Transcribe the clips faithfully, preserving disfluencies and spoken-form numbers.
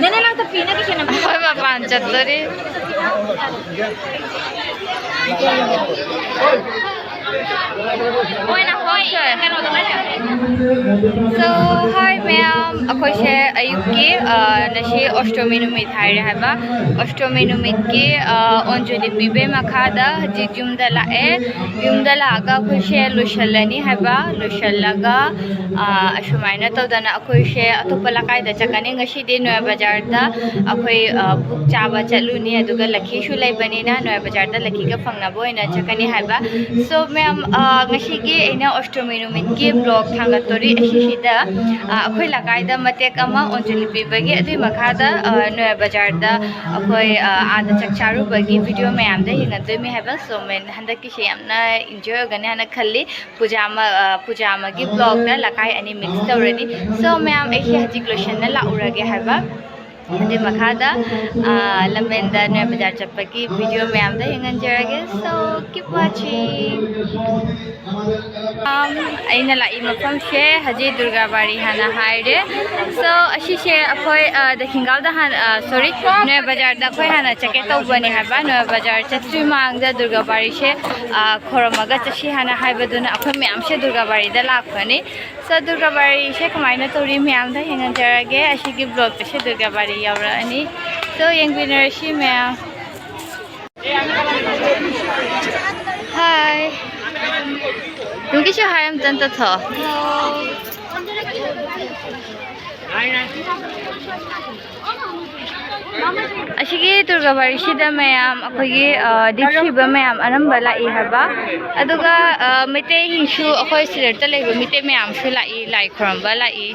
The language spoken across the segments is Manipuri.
ꯅꯦꯅꯦ, ꯅꯪ ꯇꯞꯄꯤ, ꯅꯪ ꯀꯩꯁꯦ ꯅꯝꯕꯤ꯫ ꯑꯩꯈꯣꯏ ꯃꯄꯥꯟ ꯆꯠꯇꯣꯔꯤ꯫ ꯍꯣꯏ, ꯅꯪ ꯍꯣꯏ, ꯀꯩꯅꯣꯗꯣ ꯂꯩꯔꯦ꯫ So, hi ꯃꯌꯥꯝ, ꯑꯩꯈꯣꯏꯁꯦ ꯑꯌꯨꯛꯀꯤ, ꯑ, ꯉꯁꯤ ꯑꯣꯁꯇꯃꯤ ꯅꯨꯃꯤꯠ ꯍꯥꯏꯔꯦ ꯍꯥꯏꯕ꯫ ꯑꯣꯁꯇꯃꯤ ꯅꯨꯃꯤꯠꯀꯤ, ꯑ, ꯑꯣꯟꯖꯂꯤ ꯄꯤꯕꯩ ꯃꯈꯥꯗ ꯍꯧꯖꯤꯛ ꯌꯨꯝꯗ ꯂꯥꯛꯑꯦ꯫ ꯌꯨꯝꯗ ꯂꯥꯛꯑꯒ ꯑꯩꯈꯣꯏꯁꯦ ꯂꯣꯏꯁꯤꯜꯂꯅꯤ ꯍꯥꯏꯕ꯫ ꯂꯣꯏꯁꯤꯜꯂꯒ, ꯑ, ꯑꯁꯨꯃꯥꯏꯅ ꯇꯧꯗꯅ ꯑꯩꯈꯣꯏꯁꯦ ꯑꯇꯣꯞꯄ ꯂꯩꯀꯥꯏꯗ ꯆꯠꯀꯅꯤ꯫ ꯉꯁꯤꯗꯤ ꯅꯣꯌꯥ ꯕꯖꯥꯔꯗ ꯑꯩꯈꯣꯏ, ꯑ, ꯕꯨꯛ ꯆꯥꯕ ꯆꯠꯂꯨꯅꯤ, ꯑꯗꯨꯒ ꯂꯛꯈꯤꯁꯨ ꯂꯩꯕꯅꯤꯅ ꯅꯣꯌꯥ ꯕꯖꯥꯔꯗ ꯂꯛꯈꯤꯒ ꯐꯪꯅꯕ ꯑꯣꯏꯅ ꯆꯠꯀꯅꯤ ꯍꯥꯏꯕ꯫ So ꯃꯌꯥꯝ, ꯑ, ꯉꯁꯤꯒꯤ ꯑꯩꯅ ꯑꯣꯁꯇꯃꯤ ꯅꯨꯃꯤꯠꯀꯤ vlog ꯊꯥꯡꯒꯠꯇꯣꯔꯤ ꯑꯁꯤꯁꯤꯗ, ꯑ, ꯑꯩꯈꯣꯏ ꯂꯩꯀꯥꯏꯗ ꯃꯇꯦꯛ ꯑꯃ ꯑꯣꯟꯖꯂꯤ ꯄꯤꯕꯒꯤ, ꯑꯗꯨꯏ ꯃꯈꯥꯗ, ꯑ, ꯅꯣꯌꯥ ꯕꯖꯥꯔꯗ ꯑꯩꯈꯣꯏ, ꯑ, ꯑꯥꯗ ꯆꯥꯛ ꯆꯥꯔꯨꯕꯒꯤ video ꯃꯌꯥꯝꯗ ꯌꯦꯡꯅꯗꯣꯏꯅꯤ ꯍꯥꯏꯕ꯫ So ꯃꯦꯟ ꯍꯟꯗꯛꯀꯤꯁꯦ ꯌꯥꯝꯅ enjoy ꯑꯣꯏꯒꯅꯤ ꯍꯥꯏꯅ ꯈꯜꯂꯤ꯫ ꯄꯨꯖꯥ ꯑꯃ, ꯑ, ꯄꯨꯖꯥ ꯑꯃꯒꯤ vlogꯇ ꯂꯩꯀꯥꯏ ꯑꯅꯤ mix ꯇꯧꯔꯅꯤ꯫ So ꯃꯌꯥꯝ, ꯑꯩꯁꯦ ꯍꯧꯖꯤꯛ ꯂꯣꯏꯁꯟꯅ ꯂꯥꯛꯎꯔꯒꯦ ꯍꯥꯏꯕ꯫ ꯑꯗꯨꯏ ꯃꯈꯥꯗ, ꯑ, ꯂꯝꯕꯦꯟꯗ ꯅꯣꯌꯥ ꯕꯖꯥꯔ ꯆꯠꯄꯒꯤ video ꯃꯌꯥꯝꯗ ꯌꯦꯡꯍꯟꯖꯔꯒꯦ꯫ So keep watching. Um, ꯑꯩꯅ ꯂꯥꯛꯏ ꯃꯐꯝꯁꯦ ꯍꯧꯖꯤꯛ ꯗꯨꯔꯒꯥ ꯕꯥꯔꯤ ꯍꯥꯟꯅ ꯍꯥꯏꯔꯦ꯫ So ꯑꯁꯤꯁꯦ ꯑꯩꯈꯣꯏ, ꯑ, ꯗꯈꯤꯡꯒꯥꯜꯗ ꯍꯥꯟꯅ, ꯑ, sorry, ꯅꯣꯌꯥ ꯕꯖꯥꯔꯗ ꯑꯩꯈꯣꯏ ꯍꯥꯟꯅ ꯆꯠꯀꯦ ꯇꯧꯕꯅꯦ ꯍꯥꯏꯕ꯫ ꯅꯣꯌꯥ ꯕꯖꯥꯔ ꯆꯠꯇ꯭ꯔꯤ ꯃꯃꯥꯡꯗ ꯗꯨꯔꯒꯥ ꯕꯥꯔꯤꯁꯦ, ꯑ, ꯈꯣꯏꯔꯝꯃꯒ ꯆꯠꯁꯤ ꯍꯥꯏꯅ ꯍꯥꯏꯕꯗꯨꯅ ꯑꯩꯈꯣꯏ ꯃꯌꯥꯝꯁꯦ ꯗꯨꯔꯒꯥ ꯕꯥꯔꯤꯗ ꯂꯥꯛꯄꯅꯤ꯫ So ꯗꯨꯔꯒꯥ ꯕꯥꯔꯤꯁꯦ ꯀꯃꯥꯏꯅ ꯇꯧꯔꯤ ꯃꯌꯥꯝꯗ ꯌꯦꯡꯍꯟꯖꯔꯒꯦ꯫ ꯑꯁꯤꯒꯤ vlogꯇꯁꯨ ꯗꯨꯔꯒꯥ ꯕꯥꯔꯤ ꯌꯧꯔꯛꯑꯅꯤ꯫ So ꯌꯦꯡꯕꯤꯅꯔꯁꯤ ꯃꯌꯥꯝ꯫ Hi. ꯌꯨꯝꯒꯤꯁꯨ hi ꯑꯝꯇ ꯇꯧꯊꯣꯛꯑꯣ꯫ ꯑꯁꯤꯒꯤ ꯗꯨꯔꯒꯥ ꯕꯥꯔꯤꯁꯤꯗ ꯃꯌꯥꯝ ꯑꯩꯈꯣꯏꯒꯤ, ꯑ, ꯗꯤꯛꯁꯤꯕ ꯃꯌꯥꯝ ꯑꯅꯝꯕ ꯂꯥꯛꯏ ꯍꯥꯏꯕ꯫ ꯑꯗꯨꯒ, ꯑ, ꯃꯩꯇꯩꯁꯤꯡꯁꯨ ꯑꯩꯈꯣꯏ ꯁꯤꯂꯦꯠꯇ ꯂꯩꯕ ꯃꯩꯇꯩ ꯃꯌꯥꯝꯁꯨ ꯂꯥꯛꯏ, ꯂꯥꯏ ꯈꯨꯔꯨꯝꯕ ꯂꯥꯛꯏ꯫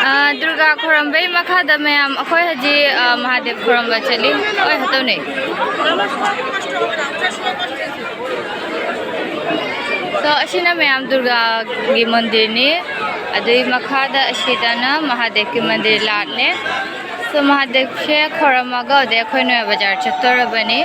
ꯑ, ꯗꯨꯔꯒꯥ ꯈꯣꯏꯔꯝꯕꯩ ꯃꯈꯥꯗ ꯃꯌꯥꯝ ꯑꯩꯈꯣꯏ ꯍꯧꯖꯤꯛ, ꯑ, ꯃꯍꯥꯗꯦꯕ ꯈꯣꯏꯔꯝꯕ ꯆꯠꯂꯤ꯫ ꯍꯣꯏ, ꯍꯥꯇꯧꯅꯦ꯫ So, ꯑꯁꯤꯅ ꯃꯌꯥꯝ ꯗꯨꯔꯒꯥꯒꯤ ꯃꯟꯗꯤꯔꯅꯤ꯫ ꯑꯗꯨꯒꯤ ꯃꯈꯥꯗ ꯑꯁꯤꯗꯅ ꯃꯍꯥꯗꯦꯕꯀꯤ ꯃꯟꯗꯤꯔ ꯂꯥꯠꯂꯦ꯫ So, ꯃꯍꯥꯗꯦꯕꯁꯦ ꯈꯣꯏꯔꯝꯃꯒ ꯍꯧꯖꯤꯛ ꯑꯩꯈꯣꯏ ꯅꯣꯌꯥ ꯕꯖꯥꯔ ꯆꯠꯇꯣꯔꯕꯅꯤ꯫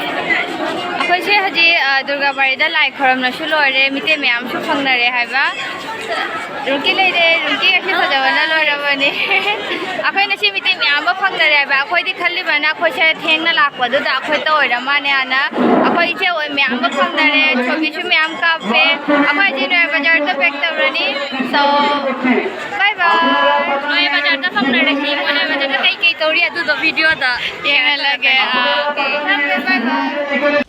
ꯑꯩꯈꯣꯏꯁꯦ ꯍꯧꯖꯤꯛ, ꯑ, ꯗꯨꯔꯒꯥ ꯕꯥꯔꯤꯗ ꯂꯥꯏ ꯈꯣꯏꯔꯝꯅꯁꯨ ꯂꯣꯏꯔꯦ, ꯃꯤꯇꯩ ꯃꯌꯥꯝꯁꯨ ꯐꯪꯅꯔꯦ ꯍꯥꯏꯕ꯫ ꯔꯨꯡꯀꯤ ꯂꯩꯔꯦ, ꯔꯨꯡꯀꯤ ꯉꯁꯤ ꯐꯖꯕꯅ ꯂꯣꯏꯔꯕꯅꯤ꯫ ꯑꯩꯈꯣꯏ ꯉꯁꯤ ꯃꯤꯇꯩ ꯃꯌꯥꯝ ꯑꯃ ꯐꯪꯅꯔꯦ ꯍꯥꯏꯕ꯫ ꯑꯩꯈꯣꯏꯗꯤ ꯈꯜꯂꯤꯕꯅ ꯑꯩꯈꯣꯏꯁꯦ ꯊꯦꯡꯅ ꯂꯥꯛꯄꯗꯨꯗ ꯑꯩꯈꯣꯏꯇ ꯑꯣꯏꯔ ꯃꯥꯅꯦ ꯍꯥꯏꯅ꯫ ꯑꯩꯈꯣꯏ ꯏꯆꯦ ꯑꯣꯏ ꯃꯌꯥꯝ ꯑꯃ ꯐꯪꯅꯔꯦ, ꯁꯣꯕꯤꯁꯨ ꯃꯌꯥꯝ ꯀꯥꯞꯄꯦ꯫ ꯑꯩꯈꯣꯏ ꯍꯧꯖꯤꯛ ꯅꯣꯏ ꯕꯖꯥꯔꯗ ꯄꯦꯛ ꯇꯧꯔꯅꯤ꯫ So, bye bye. ꯅꯣꯏ ꯕꯖꯥꯔꯗ ꯐꯪꯅꯔꯁꯤ꯫ ꯃꯣꯏ ꯅꯣꯏ ꯕꯖꯥꯔꯗ ꯀꯩ ꯀꯩ ꯇꯧꯔꯤ ꯑꯗꯨꯗꯣ ꯚꯤꯗꯤꯑꯣꯗ ꯌꯦꯡꯍꯜꯂꯒꯦ꯫ ꯑꯥ, okay. Bye bye.